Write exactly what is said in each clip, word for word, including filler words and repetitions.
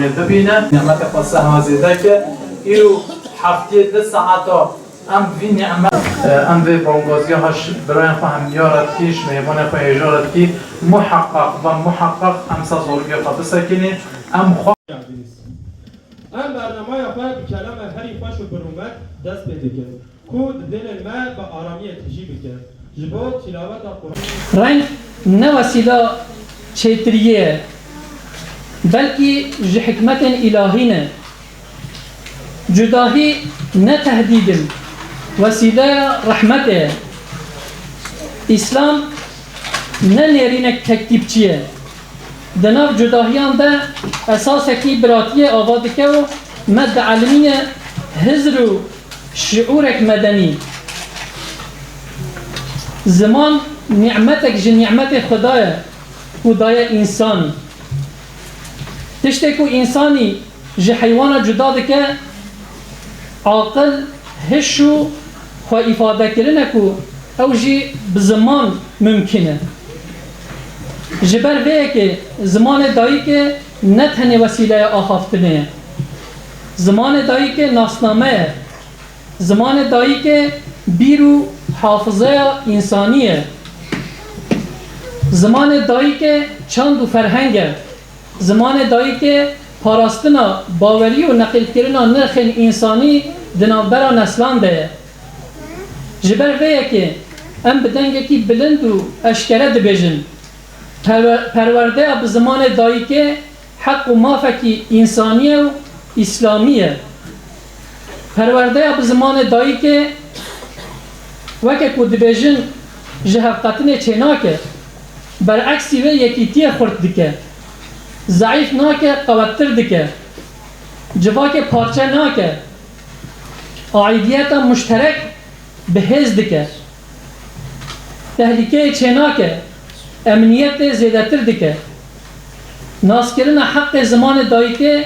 Bibîne, nîmetê xwe sehma zêde ke, îro heftê di saeta em vî nîmet, em vê bangazgeha ji birayên xwe hemiyara dikî, ji mêvanê xwe hêjara dikî, muheqeq ve muheqeq em ser zarokê xwe bisekinî, em xwe. Em bernameya xwe bi kelame herî xweş û bi rûmet dest pê dikin. Ku di dilên me bi aramiyê tijî bike. Ji bo tilaweta Quran. Reng ne wesîla çêtiriyê ye, belkî ji hikmetên îlahî ne. Cudahî ne tehdîd in, wesîleya rehmetê ye. Îslam ne nêrînek tektîpçî ye. Di nav cudahiyan de esasekî biratiyê ava dike û me dielimîne hizr û şiûrek medenî. Ziman nîmetek ji nîmetê Xuda ye û daye însanî. Tiştê ku însanî ji heywana cuda dike, aqil, hiş û xwe îfadekirine ku ew jî bi ziman mimkîn e. Ji ber vê yekê zimanê dayikê ne tenê wesîleya axaftinê ye. Zimanê dayikê nasname ye. Zimanê dayikê bîr û hafizeya însanî ye. Zimanê dayikê çand û ferheng e. Zimanê dayikê parastina bawerî û neqîlkirina nirxên însanî di navbera neslan de ye. Ji ber vê yekê em bi dengekî bilind û eşkere dibêjin, perwe-, perwerdeya bi zimanê dayikê heq û mafekî însanî ye û îslamî ye. Perwerdeya bi zimanê dayikê, weke ku dibêjin, ji hevqetinê çênake, bereksî wê yekîtiyê xurt dike. Zeîf nake, qewettir dike. Civakê parçe nake. Aîdiyeta muşterek bi hêz dike. Tehlîkeyê çênake, emniyetê zêdetir dike. Naskirina heqê zimanê dayikê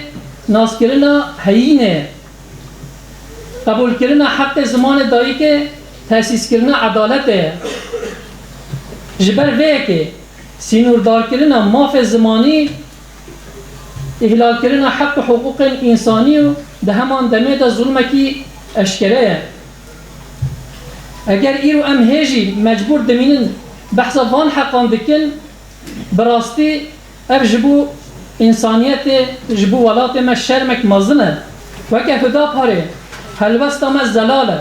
naskirina heyînê ye. Qebûlkirina heqê zimanê dayikê tesîskirina edaletê ye. Ji ber vê yekê sînordarkirina mafê zimanî, îhlalkirina heq û hiqûqên însanî û di heman demê de zulmekî eşkere ye. Eger îro em hê jî mecbûr dimînin behsa van heqan dikin, bi rastî ev ji bo însaniyetê, ji bo welatê me şermek mezin e. Weke Hudaparê, helwesta me zelal e.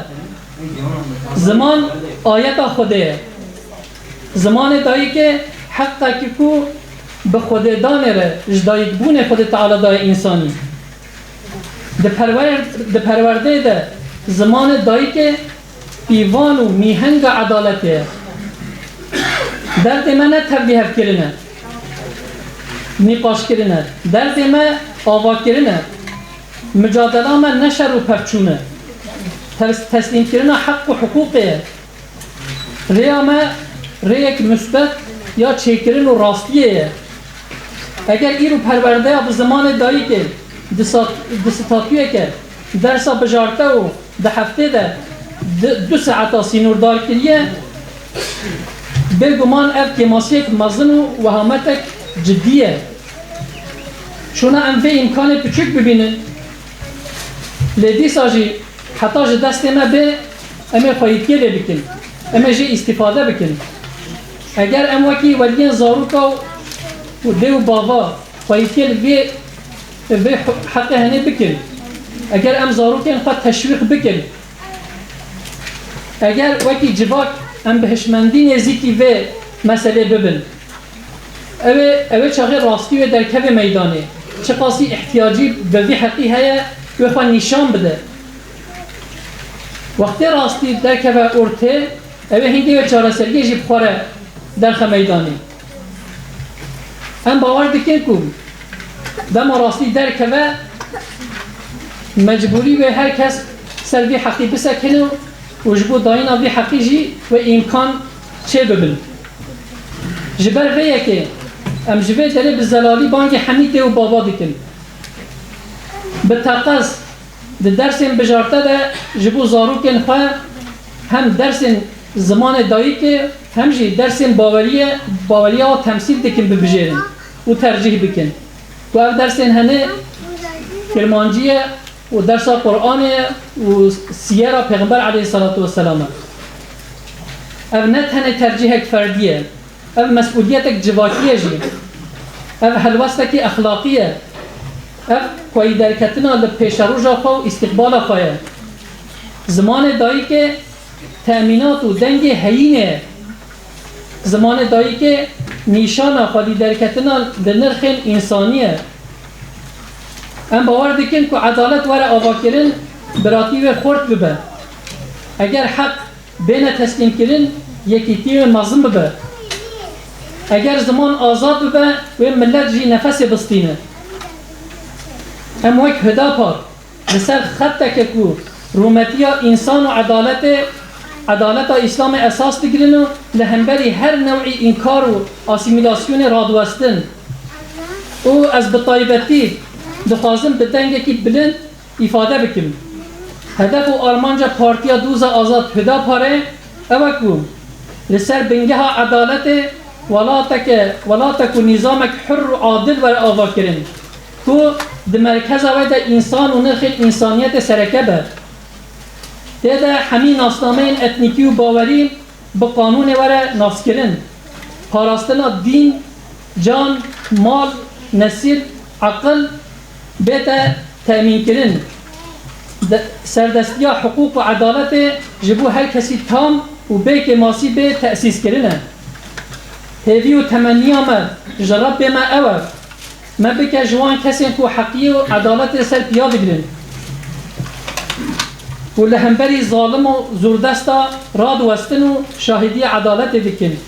Ziman ayeta Xwedê ye. Zimanê dayikê heqekî ku bi Xwedê danê re ji dayikbûnê Xwedê Teala daye însanî. Di perwer-, di perwerdeyê de zimanê dayikê pîvan û mîhenga edaletê ye. Derdê me ne tevlîhevkirin e, nîqaşkirin e. Derdê me avakirin e. Micadela me ne şer û pevçûn e. Tes-, teslîmkirina heq û hiqûqê ye. Rêya me rêyek musbet ya çêkirin û rastiyê ye. Eger îro perwerdeya bi zimanê dayikê di sat-, di statuyeke dersa bijarte û di heftê de di, du saeta sînordar kiriye, bêguman ev kêmasiyek mezin û wehametek cidî ye. Çûna em vê îmkanê piçûk bibînin, lê dîsa jî heta ji destê me bê, em ê xweyîtiyê lê bikin, em ê jê îstîfade bikin. Eger em wekî weliyên zaroka û dê û bava xweyîtiyê li vê, vê heqê henê bikin, eger em zarokên xwe teşwîq bikin, eger wekî civak em bi hişmendî nêzîkî vê meselê bibin, Ew ê, ew ê çaxê rastî wê derkeve meydanê. Çiqasî ihtiyacî bi vî heqî heye, wê xwe nîşan bide. Wextê rastî derkeve ortê, ew ê hingê wê çareseriyê jî bi xwe re derxe meydanê. Em bawer dikin ku dema rastî derkeve, mecbûrî wê her kes ser vî heqî bisekine û ji bo dayîna vî heqî jî wê îmkan çêbibin. Ji ber vê yekê em ji vê derê bi zelalî bangê hemî dê û bava dikin. Bi teqez di dersên bijarte de ji bo zarokên xwe hem dersên zimanê dayikê hem jî dersên baweriye, baweriya temsîl dikin bibijêrin û tercîh bikin. Ku ev dersên hene Kirmancî ye û dersa Qur'anê ye û siyera Pêxember aleyhisselatu vesselam e. Ev ne tenê tercîhek ferdî ye, ev mesûliyetek civakî ye jî. Ev helwestekî exlaqî ye. Ev xweyî derketina li pêşeroja xwe û îstîqbala xwe ye. Zimanê dayikê temînat û dengê heyînê ye. Zimanê dayikê nîşana xwedî derketina li nirxên însanî ye. Em bawer dikin ku edalet were avakirin, biratî wê xurt bibe. Eger heq bêne teslîmkirin, yekîtî wê mezin bibe. Eger ziman azad bibe, wê milet jî nefesê bistîne. Em wek Hüdapar li ser xeteke ku rûmetiya însan û edaletê, edaleta Îslamê esas digirin û li hemberî her new'î înkar û asîmîlasyonê radiwestin. Û ez bi taybetî dixwazim bi dengekî bilind îfade bikim. Hedef û armanca Partiya Doza Azad Hudaparê ew e ku li ser bingeha edaletê welateke, welatek û nîzamek hur û adil were avakirin, ku di merkeza wê de însan û nirxên însaniyetê sereke be. Tê de hemî nasnameyên etnîkî û bawerî bi qanûnê were naskirin. Parastina dîn, can, mal, nesil, eqil bête temînkirin. De-, serdestiya hiqûq û edaletê ji bo her kesî tam û bê kêmasî bê tesîskirin e. Hêvî û temenniya me ji Rebbê me ew e. Me bike ji wan kesên ku heqiyê û edaletê ser piya digirin û li hemberî zalim û zordesta radiwestin û şahidiyê edaletê dikin.